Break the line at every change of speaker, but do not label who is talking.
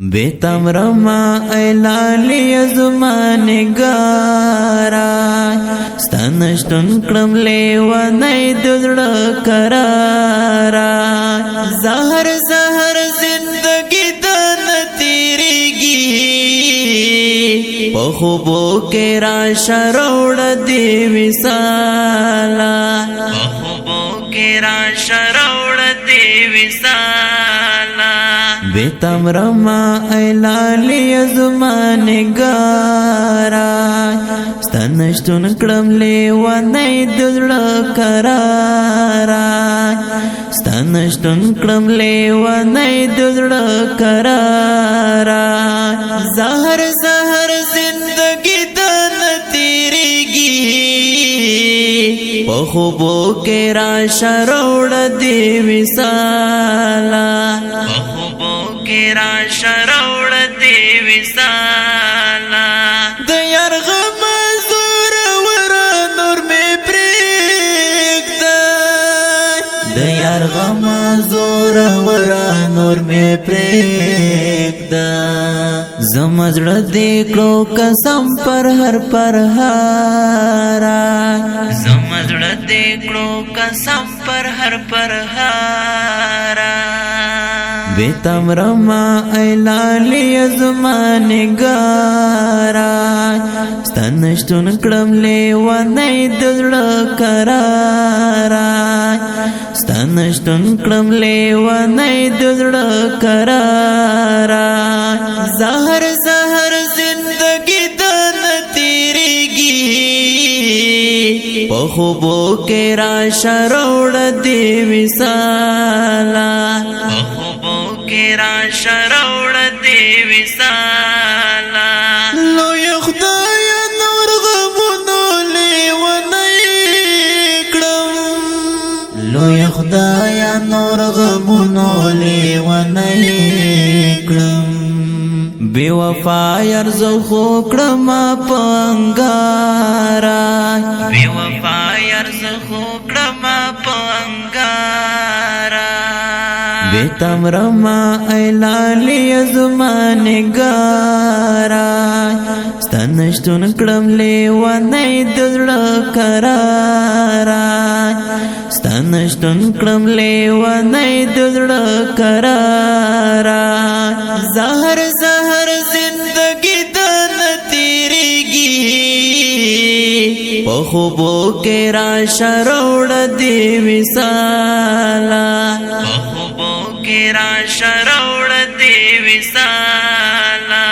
بیتمرما ایلالی زما نگارا، ستنشتون کړم لیونی د زړه کرارا. زهر زهر زندگی د تیریږي، په خوبو کې را شروړ دی وصالا، په خوبو کې را شروړ دی وصالا. بیتمرما ایلالی زما نگارا، ستنشتون کړم لیونی د زړه کرارا، ستنشتون کړم لیونی د زړه کرارا. زهر زهر زندگی د تیریږي، په خوبو کې را شروړ دی وصالا، په خوبو کې را شروړ دی وصالا. د یارغم زور ور نور می پرېږده، د یارغم زور ور نور می پرېږده. زما زړه دې کړو قسم پر هر پر هارا، زما زړه دې کړو قسم پر هر پر هارا. بیتمرما ایلالی زما نگارا، ستنشتون کړم لیونی د زړه کرارا، ستنشتون کړم لیونی د زړه کرارا. زهر زهر زندگی د تیریږي، په خوبو کې را شروړ دی وصالا، په خوبو کې را شروړ دی وصالا. لوی خدای نور غمونو لیونی کړم، لوی خدای نور غمونو لیونی کړم. بے وفا یرز خو کړم پنګارا، بے وفا یرز خو کړم پنګارا. بیتمرما ایلالی زما نگارا، ستنشتون کړم لیونی د زړه کرارا، ستنشتون کړم لیونی د زړه کرارا. زهر زهر زندگی د تیریږي، په خوبو کې را شروړ دی وصالا، په خوبو کې را شروړ دی وصالا.